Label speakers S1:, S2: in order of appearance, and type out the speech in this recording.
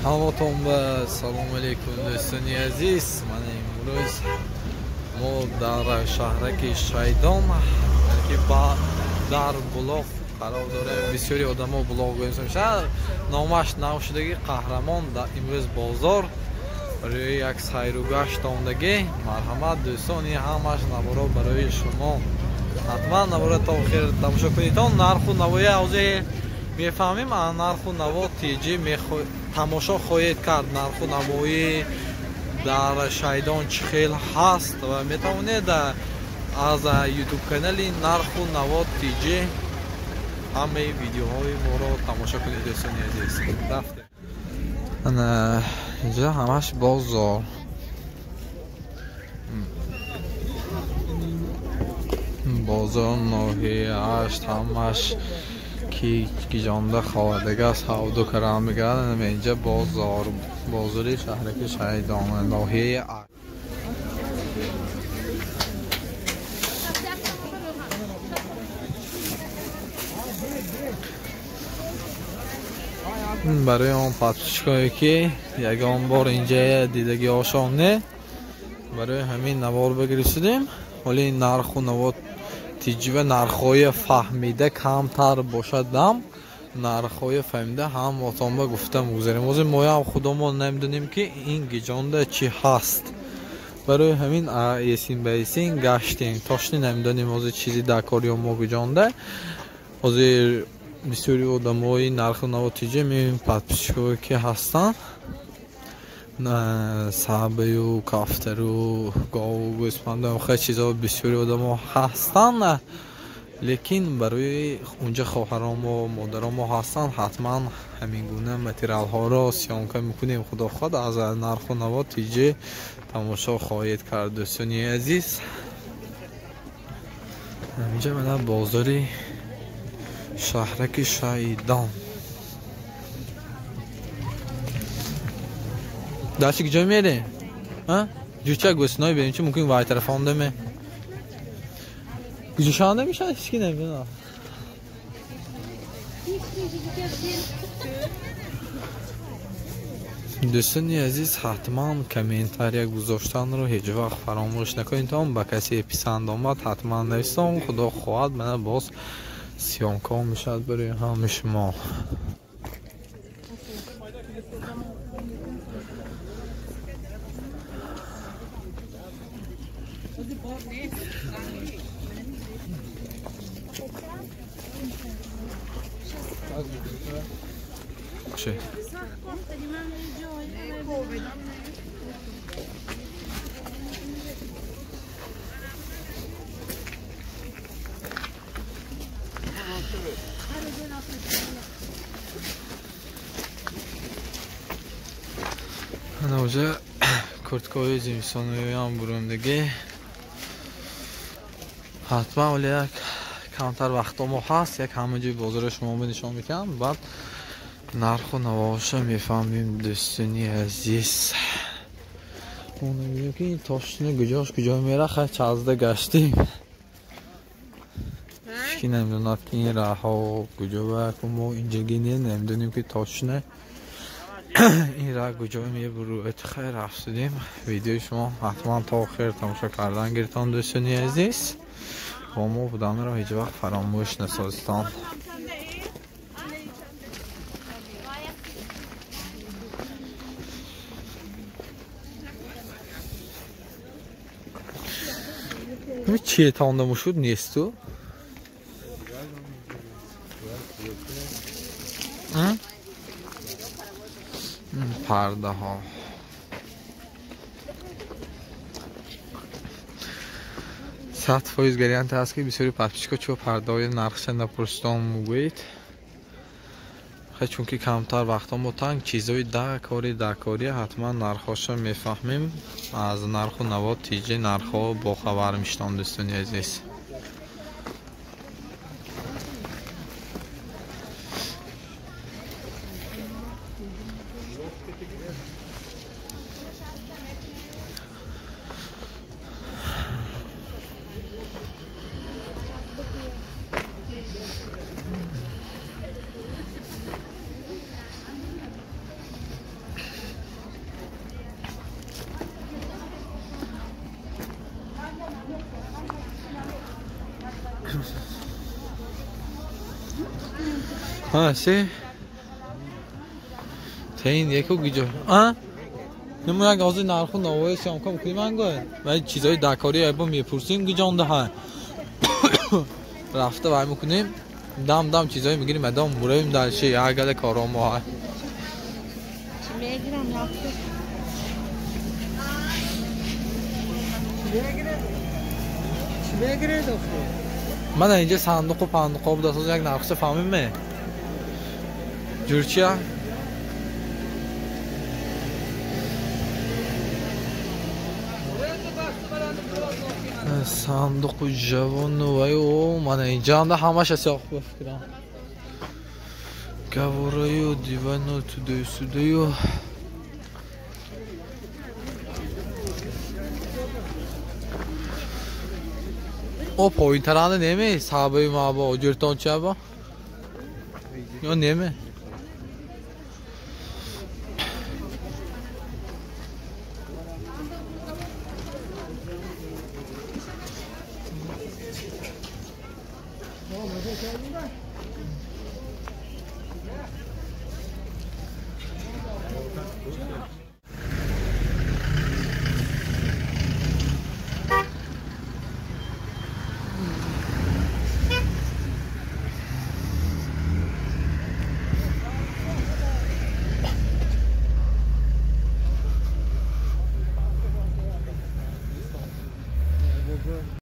S1: Ҳаматон ба салом алейкум дӯстони азиз. Ман имрӯз мо дар шаҳраки Шайдон, ки дар Булоқ қарор дорем. Бисёри одамо Булоқ гӯем мешавад. Номаш нав шудаги Қаҳрамон дар имрӯз бозор барои як сайру гашт омдагӣ. Марҳамат дӯстон, ин ҳамаш наворо барои шумо. Ҳатман навора то охир тамошо кунедтон. Нарху навоя ҳозир мефаҳмем, нарху наво тиҷӣ тамошо хоҳед кард. Нарху навоӣ дар Шайдон чӣ хел ҳаст ва метавонед аз ютуб канали Нарху наво тиҷӣ ҳамаи видеоҳои моро тамошо кунед дӯстони азиз. Рафтем. Ана инҷа ҳамаш бозор. Бозор ноҳияи ҳашт ҳамаш ки гиҷонда ховадага савдо кардан мегардад. Инҷа бозор, бозори шаҳраки Шайдон, ноҳияи барои он подписчикое ки ягон бор инҷа дидагиҳошон не, барои ҳамин навор бигирифтем. Ҳоли нарху наво тиҷива нархҳои фаҳмида камтар бошадам, нархҳои фаҳмида ҳам отонба гуфта мегузарем. Ҳозир моям худомон намедонем ки ин гиҷонда чӣ ҳаст. Барои ҳамин есин ба есин гаштем. Тошни намедонем ҳозир чизи дар кори мо гиҷонда. Ҳозир бисёри одамои нарху наво тиҷа мебинем, подписчикое ки ҳастанд, сабаю кафтару гову гӯспанду хеле чизҳо бисёри одамо ҳастанд, лекин барои унҷа хоҳаромо модаромо ҳастанд, ҳатман ҳамин гуна материалҳоро съёмка мекунем. Худо хоҳад аз нарху наво тиҷи тамошо хоҳед кард дӯстони азиз. Инҷа мана бозори шаҳраки Шайдон. Дальше куҷо мерем? Ҷуча гӯсиной берем, чи мумкин вай тараф ондаме. Куҷошанда мешавад, ҳеч ки намедонам. Дӯстони азиз, ҳатман комментария гузоштанро ҳеҷ вақт фаромӯш накунед. Ба касе писанд омад ҳатман нависон. Худо хоҳад мана боз съёмка мешавад барои ҳамаи шумо. Ана уже курткаҳои зимистониам бурундагӣ. Ҳатман оли як камтар вақтҳо мо ҳаст, як ҳама ҷои бозора шумо нишон медиҳам, баъд нарху навоша мефаҳмем дӯстони азиз. Мо намедонем ки ин тошни куҷош куҷо мера, хай чазда гаштем. Ҳеч ки намедонад ки ин раҳҳо куҷо ва мо инҷаги не, намедонем ки тошне ин раҳ куҷо мебурӯяд. Хайр рафтудем. Видеои шумо ҳатман то охир тамошо кардан гиртон дӯстони азиз. Бо мо буданро ҳеҷ вақт фаромӯш насозитон. Чиетонда мушуд несту? Пардаҳо. 100% гарант ҳаст ки бисёри подписчико чо пардаҳои нархша напурситон мегӯед. Хай чунки камтар вақтҳо мо танг чизҳои дакори ҳатман нархҳоша мефаҳмем. Аз нарху наво тиҷи нархҳо бохабар мешитон дӯстони азиз. Ҳа, се? Теин яку гиҷо. А? Нему як ҳозир нарху навои съёмка бикунем ангоя. Ва чизои дакорӣ айбо мепурсем гиҷонда ҳа. Рафта вай мекунем. Дам дам чизои мегирим, адом буравим дальше, як гала коро мо ҳа.
S2: Чӣ мегирам рафта?
S3: Чӣ мегиред охир?
S1: Мана инҷа сандуқу пандуқо буда, соз як нархша фаҳмим ме? Ҷурчия? Сандуқу ҷавону вай о мана инҷаанда ҳамаша сиёх ба фикрам. Гавораю, дивану, тудаю-судаю. О поинтаранда неме? Сабаи мабо, ҷуртончаба? Ё неме?